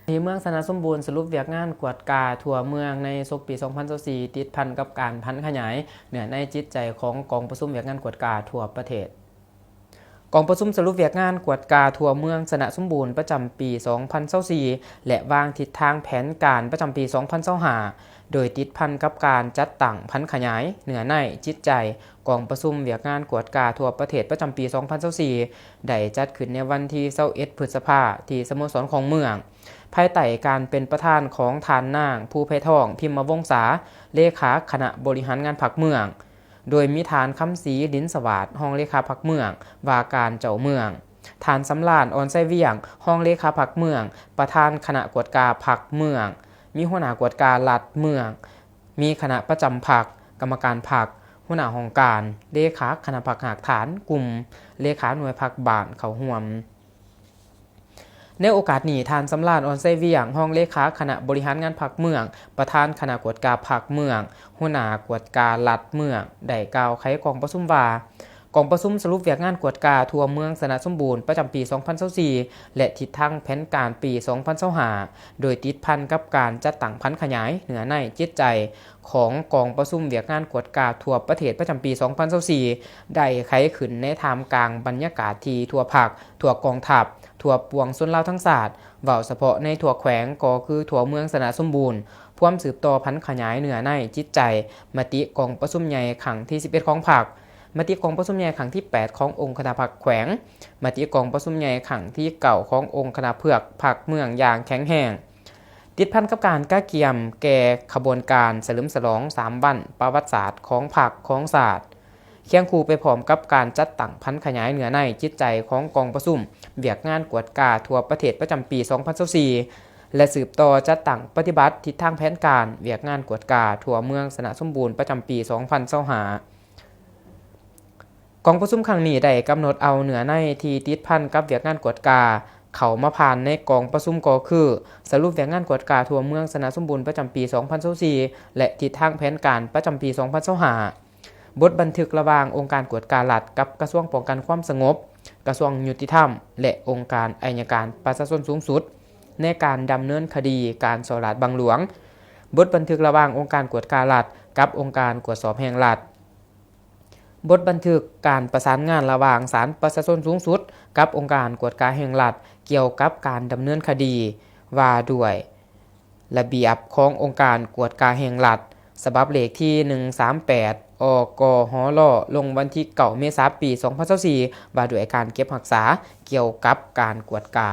ທີ່ເມືອງຊະນະສົມບູນ ສະຫຼຸບວຽກງານກວດກາທົ່ວເມືອງໃນສົກປີສອງພັນຊາວສີ່ ຕິດພັນກັບການຜັນຂະຫຍາຍເນື້ອໃນຈິດໃຈຂອງກອງປະຊຸມວຽກງານກວດກາທົ່ວປະເທດ. ກອງປະຊຸມສະຫຼຸບວຽກງານກວດກາທົ່ວເມືອງຊະນະສົມບູນປະຈຳປີສອງພັນຊາວສີ່ ແລະ ວາງທິດທາງແຜນການປະຈຳປີສອງພັນຊາວຫ້າ ໂດຍຕິດພັນກັບການຈັດຕັ້ງຜັນຂະຫຍາຍເນື້ອໃນຈິດໃຈ ກອງປະຊຸມວຽກງານກວດກາທົ່ວປະເທດປະຈຳປີສອງພັນຊາວສີ່ ໄດ້ຈັດຂຶ້ນໃນວັນທີຊາວເອັດ ພຶດສະພາ ທີ່ສະໂມສອນຂອງເມືອງ ພາຍໃຕ້ການເປັນປະທານຂອງທ່ານນາງ ພູໄພທອງ ພິມມະວົງສາ ເລຂາຄະນະບໍລິຫານງານພັກເມືອງ, ໂດຍມີທ່ານ ຄຳສີ ລິນສະຫວາດ ຮອງເລຂາພັກເມືອງ ວ່າການເຈົ້າເມືອງ, ທ່ານ ສຳລານ ອ່ອນໄຊວຽງ ຮອງເລຂາພັກເມືອງ ປະທານຄະນະກວດກາພັກເມືອງ, ມີຫົວໜ້າກວດກາລັດເມືອງ, ມີຄະນະປະຈຳພັກ, ກຳມະການພັກ, ຫົວໜ້າຫ້ອງການ, ເລຂາຄະນະພັກຮາກຖານກຸ່ມ, ເລຂາໜ່ວຍພັກບ້ານເຂົ້າຮ່ວມ. ໃນໂອກາດນີ້, ທ່ານ ສຳລານ ອ່ອນໄຊວຽງ ຮອງເລຂາຄະນະບໍລິຫານງານພັກເມືອງ, ປະທານຄະນະກວດກາພັກເມືອງ, ຫົວໜ້າກວດກາລັດເມືອງ ໄດ້ກ່າວໄຂກອງປະຊຸມວ່າ, ກອງປະຊຸມສະຫຼຸບວຽກງານກວດກາທົ່ວເມືອງຊະນະສົມບູນປະຈຳປີສອງພັນຊາວສີ່ ແລະ ທິດທາງແຜນການປີສອງພັນຊາວຫ້າ ໂດຍຕິດພັນກັບການຈັດຕັ້ງຜັນຂະຫຍາຍເນື້ອໃນຈິດໃຈຂອງກອງປະຊຸມວຽກງານກວດກາທົ່ວປະເທດປະຈຳປີສອງພັນຊາວສີ່ ໄດ້ໄຂຂຶ້ນໃນທ່າມກາງບັນຍາກາດທີ່ທົ່ວພັກ, ທົ່ວກອງທັບ, ທົ່ວປວງຊົນລາວທັງຊາດ, ເວົ້າສະເພາະໃນທົ່ວແຂວງກໍຄືທົ່ວເມືອງຊະນະສົມບູນ, ພວມສືບຕໍ່ຜັນຂະຫຍາຍເນື້ອໃນຈິດໃຈ ມະຕິກອງປະຊຸມໃຫຍ່ຄັ້ງທີສິບເອັດຂອງພັກ, ມະຕິກອງປະຊຸມໃຫຍ່ຄັ້ງທີແປດຂອງອົງຄະນະພັກແຂວງ, ມະຕິກອງປະຊຸມໃຫຍ່ຄັ້ງທີເກົ້າຂອງອົງຄະນະເຜືອກພັກເມືອງຢ່າງແຂງແຮງ. ຕິດພັນກັບການກະກຽມແກ່ຂະບວນການສະເຫຼີມສະຫຼອງສາມວັນປະຫວັດສາດຂອງພັກຂອງຊາດ, ຄຽງຄູ່ໄປພ້ອມກັບການຈັດຕັ້ງຜັນຂະຫຍາຍເນື້ອໃນຈິດໃຈຂອງກອງປະຊຸມວຽກງານກວດກາທົ່ວປະເທດປະຈຳປີສອງພັນຊາວສີ່ ແລະ ສືບຕໍ່ຈັດຕັ້ງປະຕິບັດທິດທາງແຜນການວຽກງານກວດກາທົ່ວເມືອງຊະນະສົມບູນປະຈຳປີສອງພັນຊາວຫ້າ. ກອງປະຊຸມຄັ້ງນີ້ໄດ້ກຳນົດເອົາເນື້ອໃນທີ່ຕິດພັນກັບວຽກງານກວດກາເຂົ້າມາຜ່ານໃນກອງປະຊຸມກໍຄື ສະຫຼຸບວຽກງານກວດກາທົ່ວເມືອງຊະນະສົມບູນປະຈຳປີສອງພັນຊາວສີ່ ແລະ ທິດທາງແຜນການປະຈຳປີສອງພັນຊາວຫ້າ, ບົດບັນທຶກລະຫວ່າງອົງການກວດກາລັດກັບກະຊວງປ້ອງກັນຄວາມສະຫງົບ, ກະຊວງຍຸຕິທຳ ແລະ ອົງການໄອຍະການປະຊາຊົນສູງສຸດ ໃນການດຳເນີນຄະດີການສໍ້ລາດບັງຫຼວງ, ບົດບັນທຶກລະຫວ່າງອົງການກວດກາລັດກັບອົງການກວດສອບແຫ່ງລັດ, ບົດບັນທຶກການປະສານງານລະຫວ່າງສານປະຊາຊົນສູງສຸດກັບອົງການກວດກາແຫ່ງລັດ ກ່ຽວກັບການດຳເນີນຄະດີ ວ່າດ້ວຍລະບຽບຂອງອົງການກວດກາແຫ່ງລັດ ສະບັບເລກທີໜຶ່ງສາມແປດ ອກຫລ ລົງວັນທີເກົ້າເມສາປີສອງພັນຊາວສີ່ ວ່າດ້ວຍການເກັບຮັກສາກ່ຽວກັບການກວດກາ.